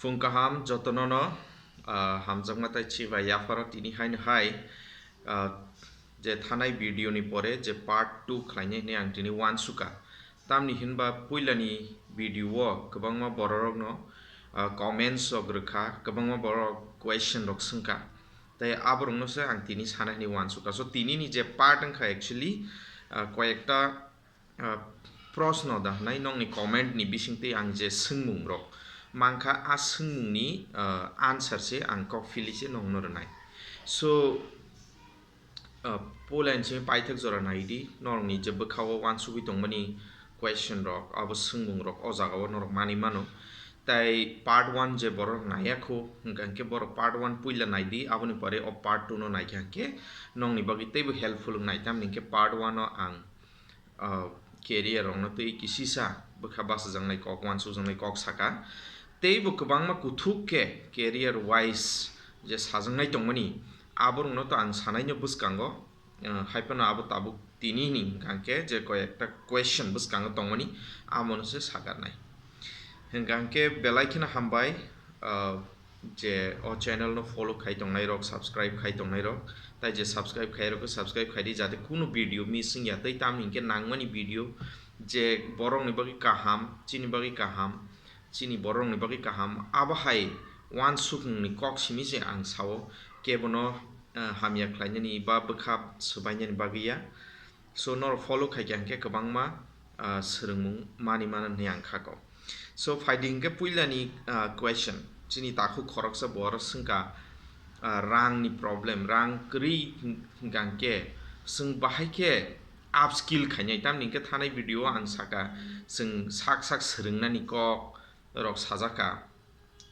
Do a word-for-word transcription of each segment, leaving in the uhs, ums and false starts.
Phung kaham jotono no, ah, hamjakma tai chibai yapharo tini haino hai, ah, je thanai video ni pore je part two khlainai hinwi ang tini uansukha. Tamni hinba puilani video o kwbangma bororokno, ah, comments rok rwkha, kwbangma borok question rok swngkha. Tai aborokno se ang tini sana hinwi uansukha. So tini ni je part wngkha actually, ah, koyekta ah, proshno da hwnwi nokni comment ni bisingtwi ang je swngmung rok mankha, a swngmung ni, ah, answer se ang kok philwi se nokno rwnai. So, ah, puila ni simi paithak jora nai di, norokni je bwkha o uansugwi tongmani question rok, abo swngmung rok o jaga o norok manwi mano. Tai part one je borok naiya kho, hwnkha hwnkhe borok part one puila nai di, aboni pore o part two no naikha hwnkhe nokni bagwi teibo helpful wngnai, tamni hwnkhe part one o ang ah, career rokno twi kisisa bwkha bachajaknai kok, uansukjaknai kok saka. Teibo kwbangma kuthuk khe career wise je sajaknai tongmani, aborokno to ang sanaino bwskango, ah, haiphano abo tabuk tini ni hwnkha hwnkhe je koyekta question bwskango tongmani, amono se sakarnai. Hwnkha hwnkhe belai kheno hambai, ah, je o channel no follow khai tongnai rok, subscribe khai tongnai rok, tai je subscribe khai rok, subscribe khai di, jate kunu video miss wngya tei tamni hwnkhe nangmani video je borokni bagwi kaham, chini bagwi kaham, chini borokni bagwi kaham, abo hai uansukmungni kok simi se ang sao, kebono, eh, hamya khlainani ba bwkha swbainani bagwi ya. So norok follow khaikha hwnkhe kwbangma, ah, swrwngmung mani mano hinwi ang kha kok. So phaidi hwnkhe puilani, ah, question, chini takhuk khoroksa bo oro swngkha, ah, rangni problem, rang kwrwi hwnkha hwnkhe chwng bahai khe upskill khainai, tamni hwnkhe thanai video o ang saka chwng sak sak swrwngnani kok rok sajaka.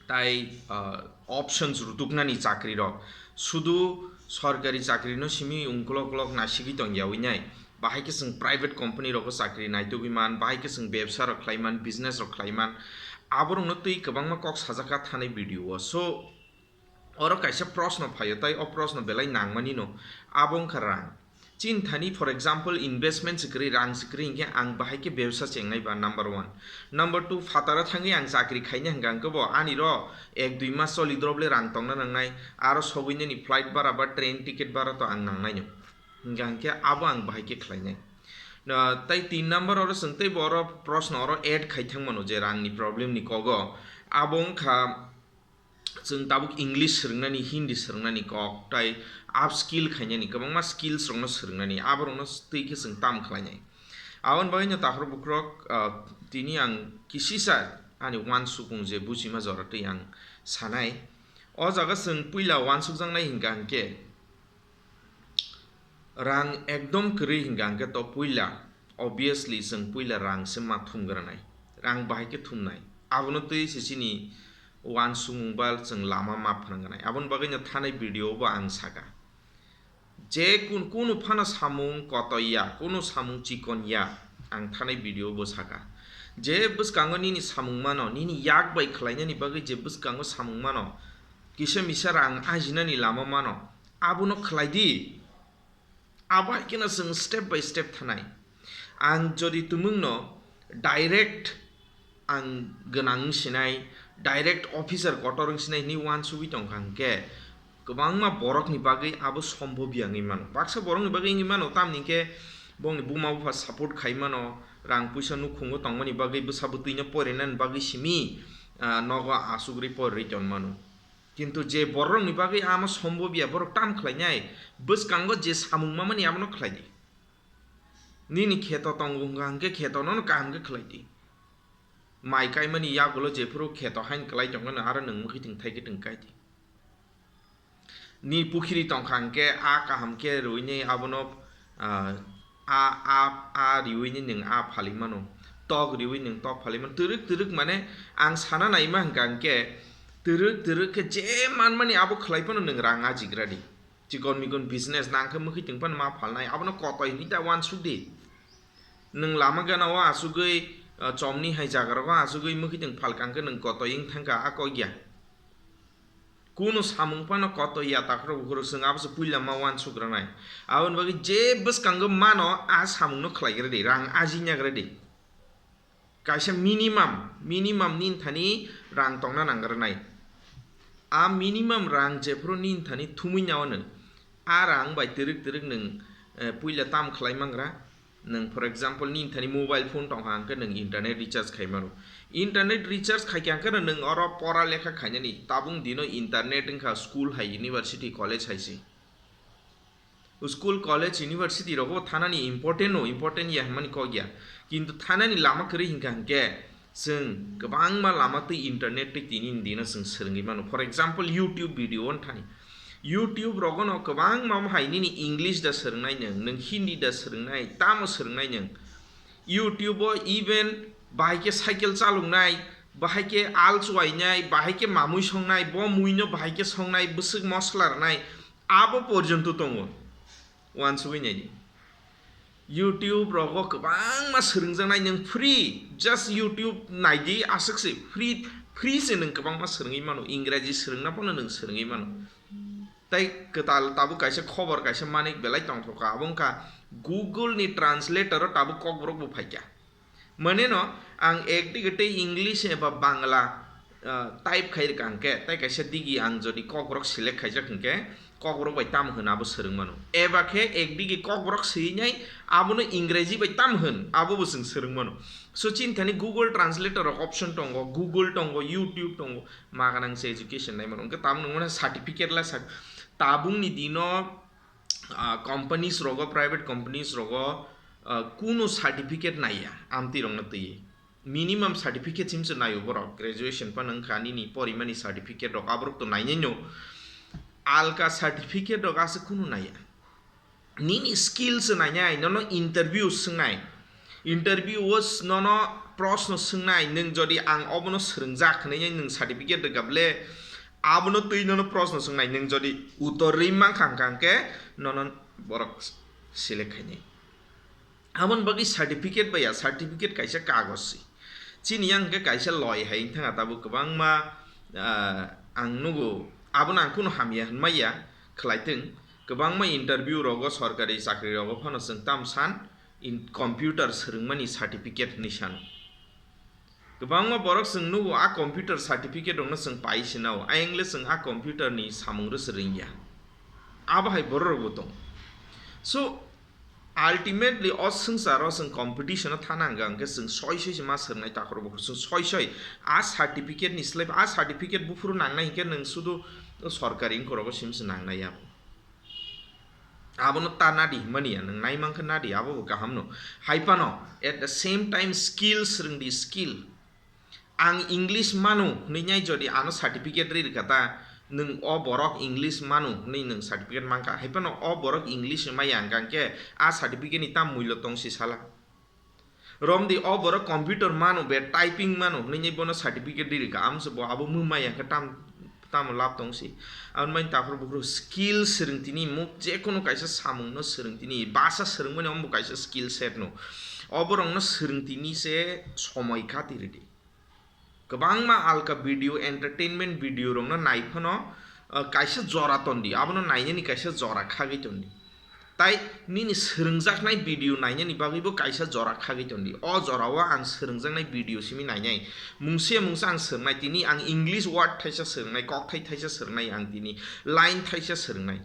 Tai, ah, options rutuknani chakri rok. Sudu sorkari chakri no simi ungkulok ukulok naisigwi tongya winai. Bahai khe chwng private company rogo chakri naitugwi man, bahai khe chwng bebsa rok khlai man, business rok khlai man. Aborokno twi kwbangma kok sajak kha thanai video o. So, oro kaisa proshno phaio, tai o proshno belai nangmani no. Abo wngkha rang. Chini thani, for example, investment se kwrwi, rang se kwrwi, hinkhe ang bahai khe bebsa chengnai ba, number one. Number two, phataro thangwi ang chakri khaina hwnkha hwnkhe bo ani ro ek dui mas choli drop le rang tongna nangnai, aro sogwi nini flight bara ba train ticket bara to ang nangnai no. Hwnkha hwnkhe abo ang bahai khe khlainai. No, tai tin number oro chwng teibo oro proshno oro add khai thang mano je rangni problem ni kogo. Abo wngkha, chwng tabuk English swrwngnani, Hindi swrwngnani kok, tai upskill khainani, kwbangma skills rokno swrwngnani, aborokno twi khe chwng tam khlainai. Aboni bagwino takhorok bukhorok, ah, tini ang kisisa ani uansukmung je bujima jora twi ang sanai. O jaga chwng puila uansukjaknai hwnkha hwnkhe, rang ekdom kwrwi hwnkha hwnkhe to puila, obviously chwng puila rang se ma thumgranai, rang bahai khe thumnai, abono twi se chini uansukmung ba chwng lama ma phnangganai. Aboni bagwino thanai video bo ang saka je kun-, kunu phano samung kotoi ya, kunu samung chikon ya, ang thanai video bo saka je bwskango nini samung mano, nini yak bai khlainani bagwi je bwskango samung mano, kisa misa rang ajinani lama mano, abono khlai di. Abo hai kheno chwng step by step thanai. Ang jodi tumungno direct ang gwnang wng sinai, direct officer kotor wng sinai hinwi uansugwi tongkha hwnkhe, kwbangma borokni bagwi abo sombhob ya wngwi mano. Baksa borokni bagwi wngwi mano, tamni hwnkhe bongni buma bupha support khai mano, rang puisa nukhungo tongmani bagwi, bwsa bwtwino porinani bagwi simi, ah, nogo asugwi porwi ton mano. Kintu je borokni bagwi amo sombobya, borok tam khlainai, bwskango je samung mamani abono khlai di. Nini kheto tongo wngkha hwnkhe khetono no kaham khe khlai di. Mai kaimani yagulo jephuru kheto hain kwlai tongkha no aro nwng mwkhwtwng thai kwtwng kai di. Ni pukhiri tongkha hwnkhe a kaham khe rwini abono, ah, a, a, a riwini nwng a phali mano, tok riwi nwng tok phali mano, twrwk twrwk mane ang sana naima hwnkha hwnkhe twrwk twrwk khe je manmani abo khlai phano nwng rang ajigra di. Chikon mikon business nang khe mwkhwtwng phano ma phalnai, abono kotoi hinwi ta uansuk di. Nwng lama gana o asugwi, ah, chomni hai jaga rogo asugwi mwkhwtwng phalka hwnkhe nwng kotoi wng thangkha a kok ya. Kunu samung phano kotoi ya takhorok bukhorok, chwng abo se puila ma uansuk rwnai. Aboni bagwi je bwskango mano a samung no khlai gra di, rang ajinag gra di. Kaisa minimum, minimum nini thani rang tongna nangrwnai. A minimum rang jephuru nini thani thumwi nao nwng, a rang bai twrwk twrwk nwng, eh, puila tam khlai mangra. Nwng, for example, nini thani mobile phone tongkha, hwnkhe nwng internet recharge khai mano. Internet recharge khaikha hwnkhe nwng oro pora lekha khainani, tabuk dino internet wngkha school hai, university, college hai se. School, college, university rogo thanani important no, important ya hwnmani kok ya. Kintu thanani lama kwrwi hinkha hinkhe chwng kwbangma lama twi internet twi tini ni dino chwng swrwngwi mano. For example, YouTube video on thani. YouTube rogono kwbangma hai nini English da swrwngnai nwng, nwng Hindi da swrwngnai, tamo swrwngnai nwng. YouTube o even bahai khe cycle chaloknai, bahai khe al chuainai, bahai khe mamui songnai, bo muino bahai khe songnai, bwswk mosla rwnai, abo porjonto tongo. Uansugwi naidi. YouTube rogo kwbangma swrwngjaknai nwng free, just YouTube naidi aswk se free, free se nwng kwbangma swrwngwi mano, Ingraji swrwngna phano nwng swrwngwi mano. Tai kwtal tabuk kaisa khobor kaisa manik belai tongthokha, abo wngkha Google ni translator o tabuk kokborok bo phaikha. Mane no ang ekdige tei English eba Bangla, ah, type khai rwkha hwnkhe, tai kaisa digi ang jodi kokborok select khaijak hwnkhe, kokborok bai tamo hwn abo swrwng mano. Eba khe ekdige kokborok swinai abono Ingraji bai tamo hwn abo bo chwng swrwng mano. So chini thani Google Translator rok option tongo, Google tongo, YouTube tongo, ma ganang se education nai mano. Hwnkhe tamo nung mano certificate la sak-, tabung ni dino, ah, companies rogo, private companies rogo, ah, kunu certificate naiya amtwi rokno twi. Minimum certificate simse naio borok, graduation phano wngkha, nini porimani certificate rok aborok to nainai no. Alka certificate rok aswk kunu naiya. Nini skill se nainai, nono interview swngnai. Interview o s-, nono proshno swngnai, nwng jodi ang obono swrwngjak hwnwi nwng certificate rwkha ble, abono twi nono proshno swngnai, nwng jodi uttor rwi mankha hwnkha hwnkhe nono borok select khainai. Aboni bagwi certificate bai ya, certificate kaisa kagoj se. Chini yang hwnkhe kaisa loi hai wngthang a tabuk kwbangma, ah, ang nugo, abono ang kunu hamya hwnmaya khlaitwng. Kwbangma interview rogo, sorkari chakri rogo phano chwng tam san in computer swrwngmani certificate hwnwi sano. Kwbangma borok chwng nugo a computer certificate rokno chwng pai sinao, ayang le chwng a computer ni samung rw swrwngya. Abo hai borok rokbo tong. So, ultimately o swngcharo chwng competition o thana hwnkha hwnkhe chwng soi soi se ma swrwngnai takhor bukhur, chwng soi soi a certificate ni slai a certificate buphuru nangnai hwnkhe nwng sudu sorkari wngkorogo simse nangnai abo. Abono ta nadi hwnmani ya, nwng naimankha nadi, abo bo kaham no. Hai phano at the same time skill swrwngdi, skill. Ang English manu hwnwi nai jodi ano certificate ri rwkha ta, nwng o borok English manu hwnwi nwng certificate mankha, hai phano o borok English maya hwnkha hwnkhe a certificate ni tam mullo tong si sala. Romdi o borok computer manu be, typing manu hwnwi nai bono certificate ri rwkha, amse bo abo mung maya hwnkhe tam, tamo lab tong si. Aboni bagwi takhor bukhuru skill swrwng tini muk jekono kaisa samung no swrwng tini, basa swrwngmani omo bo kaisa skill set no. O borok no swrwng tini se somoi kati rwdi. Kwbangma alka video, entertainment video rokno nai phano, uh, kaisa jora tondi, abono nainani kaisa jora khagwi tondi. Tai nini swrwngjaknai video nainani bagwibo kaisa jora khagwi tondi. O jorao ang swrwngjaknai video simi nainai. Mungse mungsa ang swrwngnai, tini ang English word thaisa swrwngnai, kokthai thaisa swrwngnai ang tini, line thaisa swrwngnai.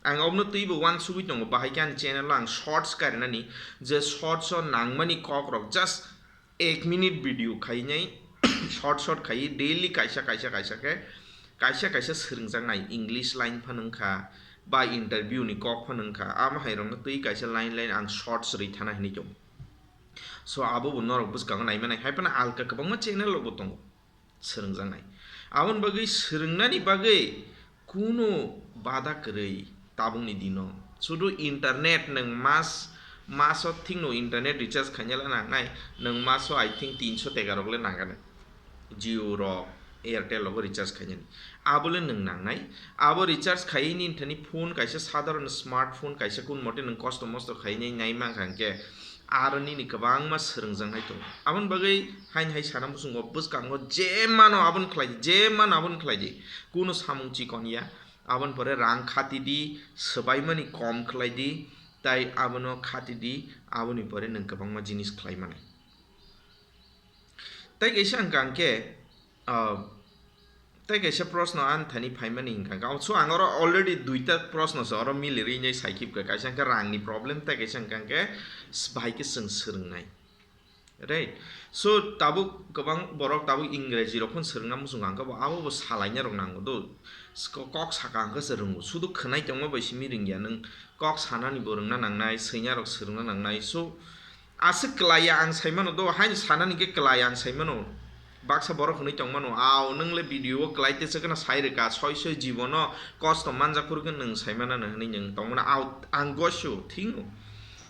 Ang obno twibo uansugwi tongo, bahai khe ani channel o ang shorts karinani, je shorts o nangmani kokrok just ek minute video khainai, short short khai daily kaisa kaisa kaisa khe, kaisa kaisa swrwngjaknai English line phano wngkha, ba interview ni kok phano wngkha, amo hai rokno twi kaisa line line ang shorts rwi thana hinwi tongo. So abo bo norok bwskango naimanai, hai phano alka kwbangma channel rok bo tongo. Swrwngjaknai. Aboni bagwi swrwngnani bagwi kunu bada kwrwi tabukni dino. Sudu internet nwng mas, maso thikno internet recharge khaina la nangnai, nwng maso I think tinso teka rok le nangani. Jio rok, Airtel rogo recharge khainani. Abo le nwng nangnai. Abo recharge khaiwi nini thani phone kaisa sadharon smartphone kaisa kun mote nwng kosto mosto khainai nai mankha hwnkhe, aro nini kwbangma swrwngjaknai tongo. Aboni bagwi haini hai sana muchungo bwskango je mano aboni khlai di, je mano aboni khlai di. Kunu samung chikon ya, aboni pore rang khati di, swbaimani kom khlai di, tai abono khati di, aboni pore nwng kwbangma jinis khlai mano. Tei kaisa hwnkha hwnkhe, ah, tei kaisa proshno ani thani phaimani hwnkha hwnkhe, so ang oro already duita proshno se oro milirwi nai saikipkha, kaisa hwnkhe rangni problem, tei kaisa hwnkha hwnkhe s-, bahai khe chwng swrwngnai. Right? So, tabuk kwbang borok tabuk Ingreji rok phano swrwngna muchung kha, hwnkhe bo abo bo salaina rok nango do. Sko-, kok saka hwnkhe se rwngo. Sudu khwnai tongma bai simi rwngya nwng. Kok sanani bo rwngna nangnai, swina rok swrwngna nangnai. So, aswk kwlaiya ang saimano do, haino sanani khe kwlaiya ang saimano. Baksa borok hwnwi tongmano, "Au, nwng le video o kwlai te chwkano sai rwkha, soi soi jibono kosto manjak phuru khe nwng saimana," hwnwi nwng tongmano. Au, ang gosio, thingo.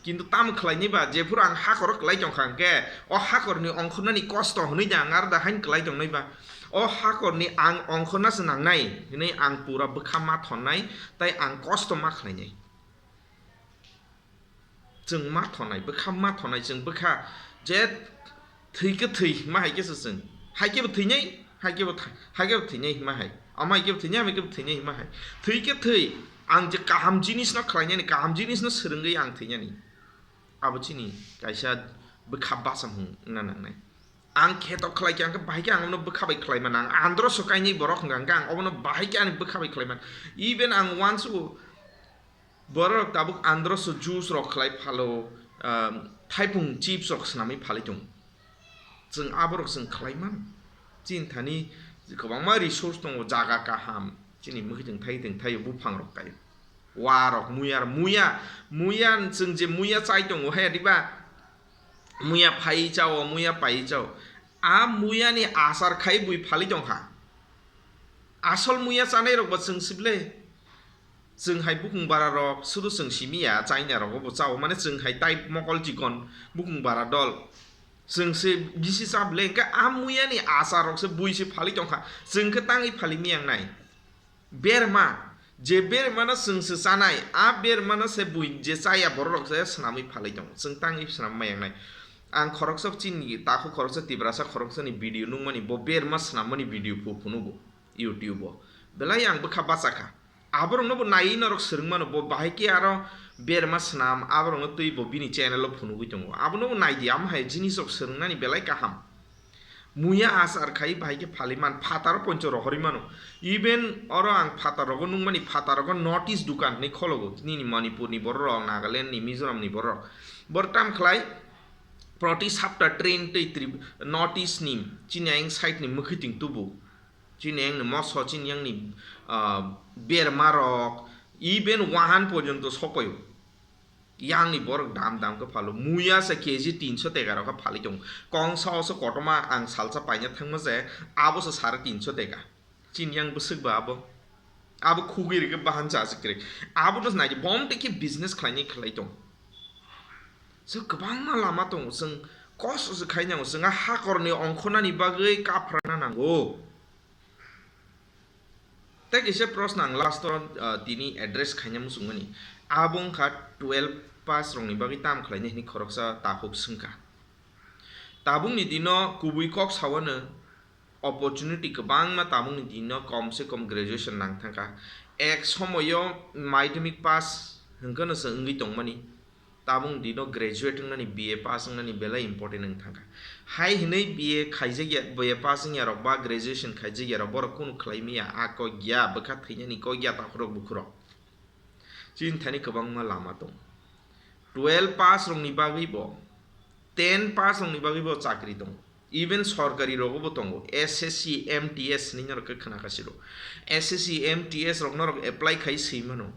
Kintu tamo khlainai ba, jephuru ang hakhoro kwlai tongkha hwnkhe, o hakhorni ongkhornani kosto hwnwi da ang aro da haino kwlai tongnai ba? O hakhorni ang ongkhorna se nangnai hwnwi ang pura bwkha ma thonnai, tai ang kosto ma khlainai. Chwng ma thonnai, bwkha ma thonnai, chwng bwkha je thwi khe thwi hima hai khe se chwng. Hai khe bo thwinai, hai khe bo tha-, hai khe bo thwinai hima hai. Ama hai khe bo thwinai, ama hai khe bo thwinai hima hai. Thwi khe thwi, ang je kaham jinis no khlainani, kaham jinis no swrwngwi ang thwinani. Abo chini kaisa bwkha bacham hwnna nangnai. Ang kheto khlai khe, ang khe bahai khe ang obono bwkha bai khlai mano. Ang andro so kainwi borok hwnka hwnkhe ang obono bahai khe ani bwkha bai khlai mano. Even ang uansugo borok tabuk andro so juice rok khlai phalo, um, thaipung chips rok swnamwi phalwi tongo. Chwng aborok chwng khlai mano. Chini thani kwbangma resource tongo, jaga kaham. Chini mwkhwtwng thai tong thaio buphang rok tai. Wa rok, muya, muya, muya chwng je muya chai tongo he diba? Muya phai chao, muya pai chao. A muya ni achar khai bui phali tongkha. Asol muya chanai rok bo chwng sible. Chwng hai bukung bara rok sudu chwng simi ya, China rogo bo chao. Mane chwng hai tai mokol chikon bukung bara dol. Chwng se bisi cha ble, hwnkhe a muya ni achar rok se bui se phali tongkha. Chwng khe tangwi phali miyangnai. Berma, je bermano chwng se chanai, a bermano se bui je chaya borok rok se swnamwi phalwi tongo. Chwng tangwi swnam mayangnai. Ang khoroksa chini takhuk khoroksa Tiprasa khoroksa ni video nukmani, bo berma swnammani video phu phunugo YouTube o. Belai ang bwkha bachakha. Aborokno bo naiwi norok swrwngmano, bo bahai khe aro berma swnam, aborokno twi bo bini channel o phunugwi tongo. Abono bo naidi, amo hai jinis rok swrwngnani belai kaham. Muya achar khai bahai khe phali man, phataro poncho rohorwi mano. Even oro ang phataro go nukmani, phataro go notice dukan hinwi khologo. Nini Manipur ni borok rok, Nagaland ni, Mizoram ni borok rok. Bor tam khlai proti sapta train twi Trip-, notice ni chini ayang side ni mwkhwtwng tubu. Chini ayang ni moso, chini ayang ni, ah, berma rok, even wahan porjonto sokoyo. Yang ni borok dam dam khe phalo. Muya se K G tinso teka rok khe phalwi tongo. Kongsa o se kotorma ang salsa paina thangma se abo se sare tinso teka. Chini yang bwswk ba abo. Abo khugwi rikhe bahan cha se kwrwi. Abo no nai bom tei khe business khlainai khlai tong. So kwbangma lama tongo, chwng kosto se khainai, chwng a hakorni ongkhornani bagwi kaphrana nango. Tei kaisa proshno ang last o, ah, tini address khaina muchungmani. Abo wngkha twelve pass rokni bagwi tam khlainai hwnwi khoroksa takhuk swngkha. Tabukni dino kubui kok sawano opportunity kwbangma tabukni dino kom se kom graduation nang thangkha. Ek somoyo madhyamik pass hwnkhe no se wngwi tongmani. Tabuk dino graduate wngnani, B A pass wngnani belai important wng thangkha. Hai hwnwi B A khaijakya, B A pass wngya rok ba graduation khaijakya rok borok kunu khlai maya, a kok ya, bwkha thwinani kok ya, takhurok bukhurok. Chini thani kwbangma lama tongo. Twelve pass rokni bagwi bo, ten pass rokni bagwi bo chakri tongo. Even sorkari rogo bo tongo, S S C, M T S hinwi norok khe khna kha siro. S S C, M T S rok norok apply khai swi mano.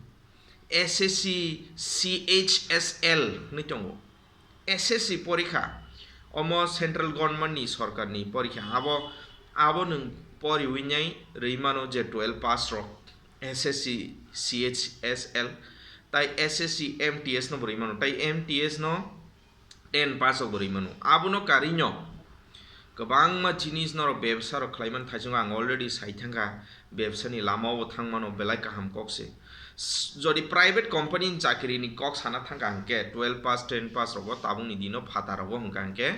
S S C, C H S L hinwi tongo. S S C porikha, omo central government ni sorkar ni porikha. Abo, abo nwng poriwi nai rwi mano je twelve pass rok. S S C, C H S L, tai S S C, M T S no bo rwi mano. Tai M T S no ten pass rok bo rwi mano. Abono karwi no kwbangma jinis norok bebsa rok khlai mano, thaichung ang already sai thangkha, bebsa ni lama o thang mano belai kaham kok se. S-, jodi private company ni chakri ni kok sana thangkha hwnkhe twelve pass, ten pass rogo tabuk ni dino phata rogo hwnkha hwnkhe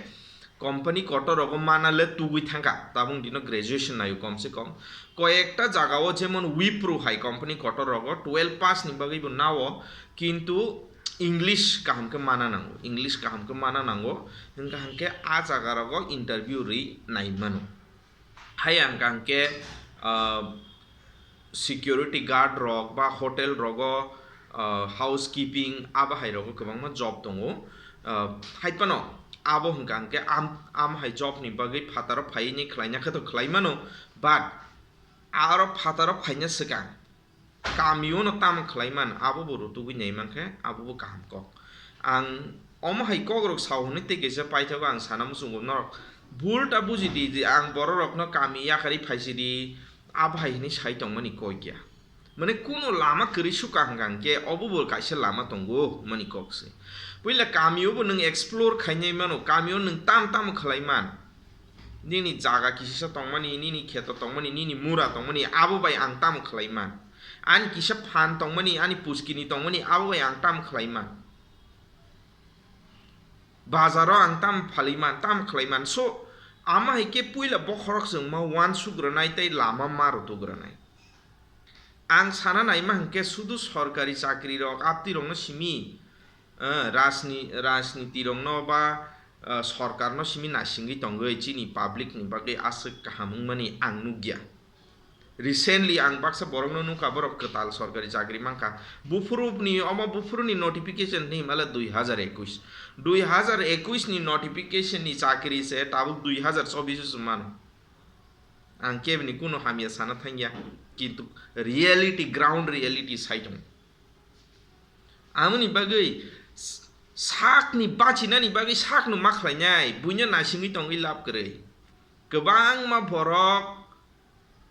company kotor rogo mana le tugwi thangkha, tabuk dino graduation naio kom se kom. Koyekta jaga o jemon Wipro hai company kotor rogo twelve pass ni bagwi bo nao, kintu English kaham khe mana nango, English kaham khe mana nango, hwnkha hwnkhe a jaga rogo interview rwi nai mano. Hai ang kaham khe, ah, security guard rok ba hotel rogo, ah, housekeeping abo hai rogo kwbangma job tongo. Ah, hai phano abo hwnkha hwnkhe am, am hai job ni bagwi phataro phaiwi khlaina khe to khlai mano, but aro phataro phaina swkang kamio no tamo khlai man, abo bo rutugwi nai man khe abo bo kaham kok. Ang omo hai kok rok sao hwnwi tei kaisa paithago ang sana muchungo norok bul ta buji di je ang borok rokno kami yakarwi phaisi di, abo hai hwnwi sai tongmani kok ya. Mane kuno lama kwrwi suka hwnkha hwnkhe obo bo kaisa lama tongo mani kok se. Puila kamio bo nwng explore khainai mano, kamio nwng tam tamo khlai man. Nini jaga kisisa tongmani, nini kheto tongmani, nini mura tongmani, abo bai ang tamo khlai man? Ani kisa phan tongmani, ani puskini tongmani, abo bai ang tamo khlai man? Bazaro ang tamo phalwi man, tamo khlai man? So, ama hai khe puila bokhorok chwngma uansuk rwnai tei lama ma rwtuk rwnai. Ang sana naima hwnkhe sudu sorkari chakri rok, aptwi rokno simi, eh, rajni-, rajniti rokno ba, eh, sorkarno simi naisingwi tongwi chini public ni bagwi aswk kaham wngmani ang nukya. Recently ang baksa borokno nukha, borok kwtal sorkari chakri mankha. Buphuruni, omo buphuruni notification ni himala dui hazar ekush. Dui hazar ekush ni notification ni chakri se tabuk dui hazar chobbish o se mano. Ang kebini kuno hamya sana thangya, kintu reality, ground reality sai tongo. Amoni bagwi s-, sakni bachinani bagwi sakno ma khlainai, buino naisingwi tongwi lab kwrwi. Kwbangma borok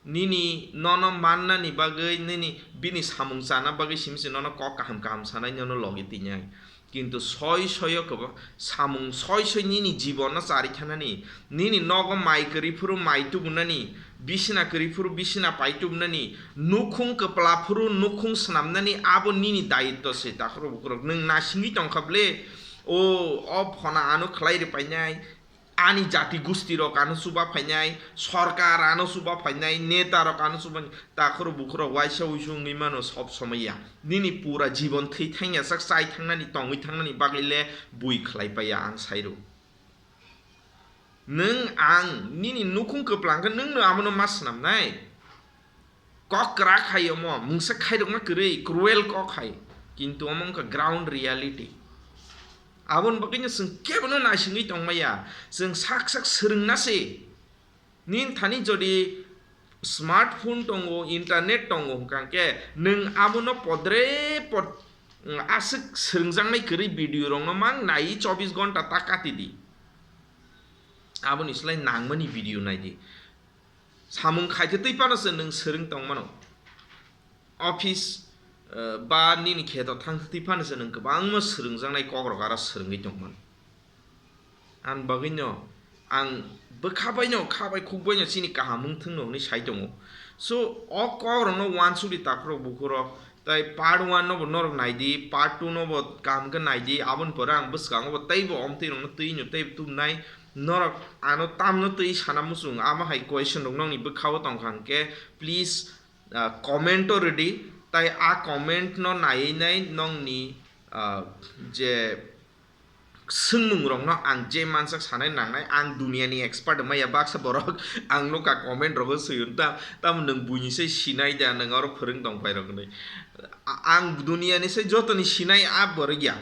nini nono mannani bagwi, nini bini samung chana bagwi simi se nono kok kaham kaham sanai, nono logi twijnai. Kintu soi soio kwbang samung soi soi nini jibono chari khanani, nini nogo mai kwrwi phuru mai tubunani, bisina kwrwi phuru bisina pai tubunani, nukhung kwpla phuru nukhung swnamnani abo nini dayitto se. Takhurok bukhurok nwng nasingwi tongkha ble, o, o phona ano khlai rwpainai, ani jati gusti rok ano chuba phainai, sorkar ano chuba phainai, neta rok ano chuba, takhurok bukhurok waisa uisu wngwi mano sob somoi ya. Nini pura jibon thwi thangya sak chai thangnani tongwi thangnani bagwi le bui khlai paiya ang sairo. Nwng ang nini nukhung kwplang khe nwng no amono ma swnamnai? Kok kwrak hai omo, mungsa khairokma kwrwi, cruel kok hai. Kintu omo wngkha ground reality. Aboni bagwino chwng kebono naisingwi tongmaya, chwng sak sak swrwngna se. Nini thani jodi smartphone tongo, internet tongo hwnkha khe nwng abono podre pod, mm, aswk swrwngjaknai kwrwi video rokno mang nai chobbish ghonta ta kati di. Aboni slai nangmani video nai di. Samung khaitwi twi phano se nwng swrwng tongmano. Office, eh, ba nini kheto thang twi phano se nwng kwbangma swrwngjaknai kokrok aro swrwngwi tongmano. Ani bagwino ang bwkha baino, kha bai khuk baino chini kaham wng thwngno hwnwi sai tongo. So, o kokrokno uansukdi takhurok bukhurok, tai part one no bo norok naidi, part two no bo kaham khe naidi, aboni pore ang bwskango bo teibo omtwi rokno twi no teibo tubnai. Norok ano tamno twi sana muchung, amo hai question rok nokni bwkhao tongkha hwnkhe, please, ah, comment o rwdi, tai a comment no naiwi nai nokni, ah, je swngmung rokno ang je mansak sanai nangnai, ang duniani expert wngmaya, baksa borok ang nukha comment rogo swi hwn ta, tamo nwng buini se sinai da, nwng oro phwrwng tong phai rok hinwi. A-, ang duniani se jotoni sinai a borok ya.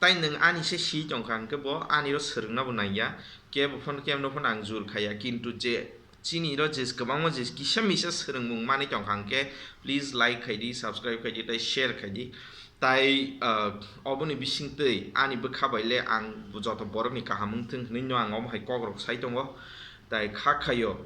Tai nwng ani se si tongkha hwnkhe bo ani ro swrwngna bo nangya, kebo phano kebo no phano ang jur khaya, kintu je chini ro je kwbangma je kisa misa swrwngmung manwi tongkha hwnkhe please like khaidi, subscribe khaidi, tai share khaidi. Tai, ah, oboni bisingtwi ani bwkha bai le ang joto borokni kaham wngthwng hwnwi no ang omo hai kok rok sai tongo. Tai kha khaio.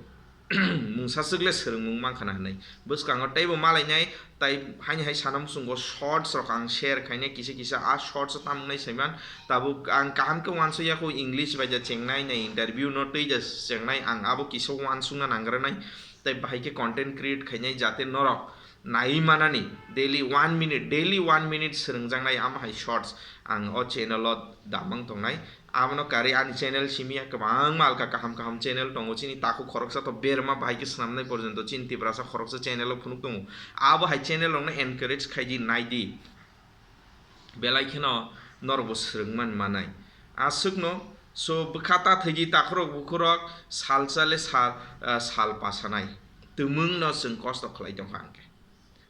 Mungsa swk le swrwngmung mankha na hwnwi. Bwskango teibo malainai, tai haini hai sana muchungo shorts rok ang share khainai kisa kisa, a shorts o tamo wngnai saiman. Tabuk ang kaham khe uansuk ya kho, English bai ja chengnai, nai interview no tei ja chengnai, ang abo kisa uansukna nangranai. Tai bahai khe content create khainai jate norok naiwi manani daily one minute, daily one minute swrwngjaknai amo hai shorts ang o channel o damang tongnai. Abono karwi ani channel simi ya kwbangma alka kaham kaham channel tongo. Chini takhuk khoroksa to berma bahai khe swnamnai porjonto chini Tiprasa khoroksa channel o phunuk tongo. Abo hai channel rokno encourage khaidi, naidi. Belai kheno norokbo swrwngmani manai. Aswkno, so bwkha ta thwidi takhorok bukhurok sal chale sal, ah, sal pasanai. Twmwngno chwng kosto khlai tongkha hwnkhe.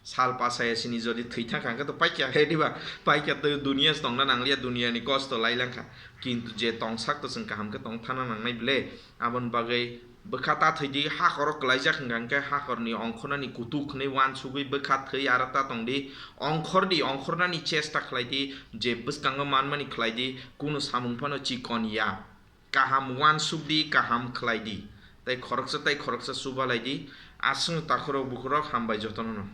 Sal pasaya sini jodi thwi thangkha hwnkhe to paikya he diba? Paikya to duniya se tongna nangliya, duniyani kosto lai langkha. Kintu je tongsak to chwng kaham khe tong thana nangnai bile. Aboni bagwi bwkha ta thwidi, hakhoro kwlaijak hwnkha hwnkhe hakhorni ongkhornani kutuk hwnwi uansugwi bwkha thwi aro ta tongdi, ongkhordi, ongkhornani chesta khlaidi, je bwskango manmani khlaidi, kunu samung phano chikon ya. Kaham uansukdi, kaham khlaidi, tei khoroksa tei khoroksa chubalaidi, aswkno takhorok bukhurok hambai jotono no.